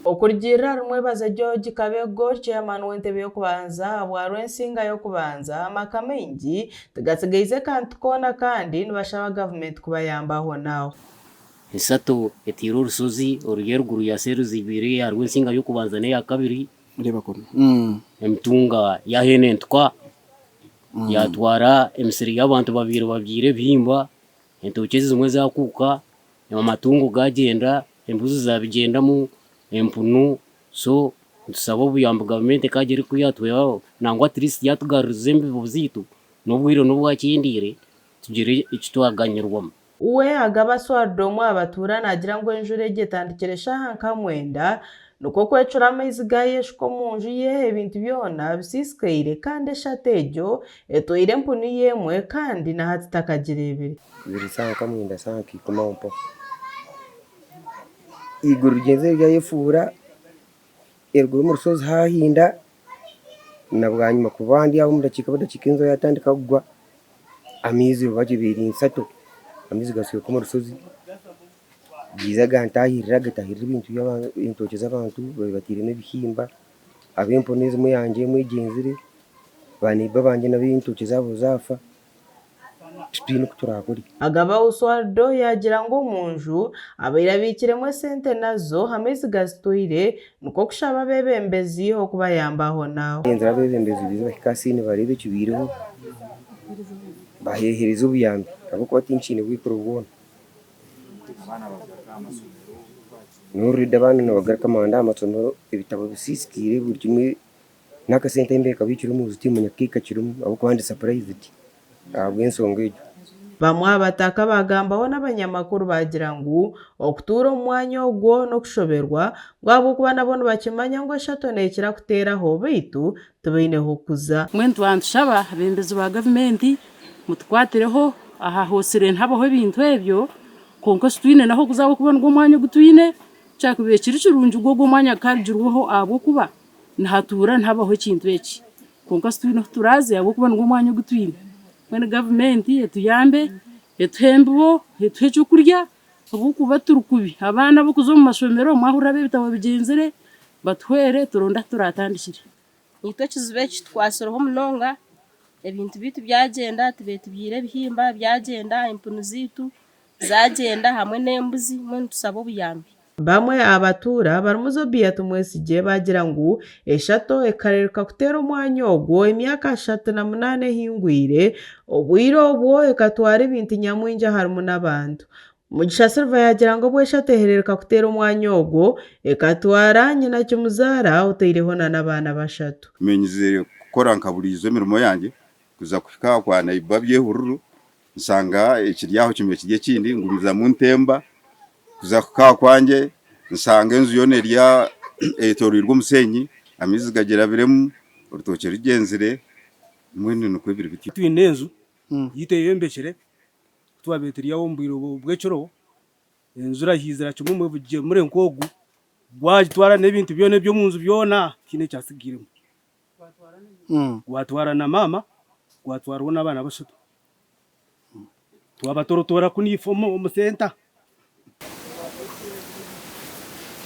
Okurugiirira ahari Mwebaze George Kabego, Chairman w'entebe y'okubanza ahabwa Rwensinga y'okubanza, amaka maingi tigatsigaize kantu koona kandi nibashaba gavumenti kubayamba ahonaaho. Ensato eteire orushozi oruri eruguru ya seeri ibiri eya Rwensinga y'okubanza n'eya kabiri. Emitunga yaahenentuka yaatwara emisiri y'abantu babaire babyaire ebihimba, entookye ezimwe zaakuuka, amatungo gaagyenda, embuzi zaabigyendamu, empunu, so nitusaba obuyambi gavumenti ekaagira oku yaatuhweraho nangwa at least yaatugaruriza embibo zaitu n'obwire n'obu bwakyendeire tugire eki twaganyirwamu. We Agaba Oswaldo omwe aha batuura naagira ngu enjura egyo etandikire eshaaha nka mwenda nikwo kwecura amaizi gaayeshuka omu nju ye ebintu byona bisiisikaire kandi eshatu egyo etwaire empunu ye emwe kandi na hati takagireebire. Biri shaaha nka mwenda shaaha nka ikumi aho mpaho. Eiguru rigyenzire ryayefuura eruguru omu rushozi haahinda na bwanyima kuba ndi aho omu dakiika budakiika enjura yaatandika kugwa, amaizi oba gibaire nsato, amaizi gaasweka omu rushozi gaija gantaahirira gataahirira ebintu by'abantu entookye z'abantu baabaire batairemu ebihimba, ab'empunu ezimwe yangye emwe egyenzire, baaneiba bangye nabo entookye zaabo zaafa. Titwine oku turaakore. Agaba Oswaldo yaagira ngu omu nju abaire abiikiremu esente nazo amaizi gazitwaire nikwo kushaba abeebembezi okubayamba ahonaaho. Nenzire abeebembezi baije bahike aha siini bareebe ekibaireho baheehereze obuyambi ahabw'okuba tinkiine bwikiro bwona. N'already abaana nibagaruka amanda aha masomero ebitabo bisiisikaire buri kimwe N'akasente ahi mbaire nkabiikire omu nju timmanya ku kakirimu ahabw'okuba ndi surprised ahabw'enshonga egyo. Bamwe aha bataka baagambaho n'abanyamakuru baagira ngu okutuura omu mwanya ogwo n'okushoberwa ngu ahabw'okuba nabo nibakimanya ngu eshato neekira kuteeraho beitu tibaine h'okuza. Mbwenu twaba nitushaba abeebembezi ba gavumenti mutukwatireho aha hoosire nihabaho ebintu ebyo kwonka eki twine n'ahokuza ahabw'okuba nigwo mwanya ogu twine, kyakubaire kiri kirungi gwo ogwo omwanya gukarugirweho ahabw'okuba Nihatuura nihabaho ekintu eki kwonka titwine ohu turaaze ahabw'okuba nigwo mwanya ogu twine. Mbwenu gavumenti etuyambe etuhe embibo, etuhe ekyokurya ahabw'okuba turi kubi. Abaana ab'okuza omu mashomero mwahurira ab'ebitabo bigyenzire batuhwere turonde ahu turaatandikire. Itwe ekizibu eki kitukwatsireho munonga, ebintu byaitu byagyenda, tubaire tubyaire ebihimba byagyenda, empunu zaitu zagyenda hamwe n'embuzi mbwenu nitusaba obuyambi. Bamwe aha batuura barimu Zobia Tumwesigye baagira ngu eshato ekareeruka kuteera omwanya ogwo emyaka 38 ehingwire, obwire obwo ekatwara ebintu nyamwingi aharimu n'abantu. Mugisha Silver yaagira ngu obu eshato ehereeruka kuteera omwanya ogwo, ekatwara nyina kimuzaara otaireho na n'abaana bashatu. Menyizire kukora nka buriijo emirimo yangye kuza kuhika aha kwa naiba byehururu Nshanga ekiri aho kimwe kiri ekindi ngumizamu ntemba kuza kuhika aha kwangye nshanga enju yoona eri eyetoreirwe omusheenyi amaizi gagirabiremu orutookye rugyenzire mbwenu nikwo biri bityo. Twine enju yaitu eyombekire ku twabaire turi aho omu bwire bw'ekiro enjura yaizira kimwe omugyemure nk'ogu gwagitwara n'ebintu byona eby'omunju byona tihaine ekyatsigairemu. Gwatwara na maama, gwatwaraho n'abaana bashatu. Twabatorotoora kunu ife omu senta.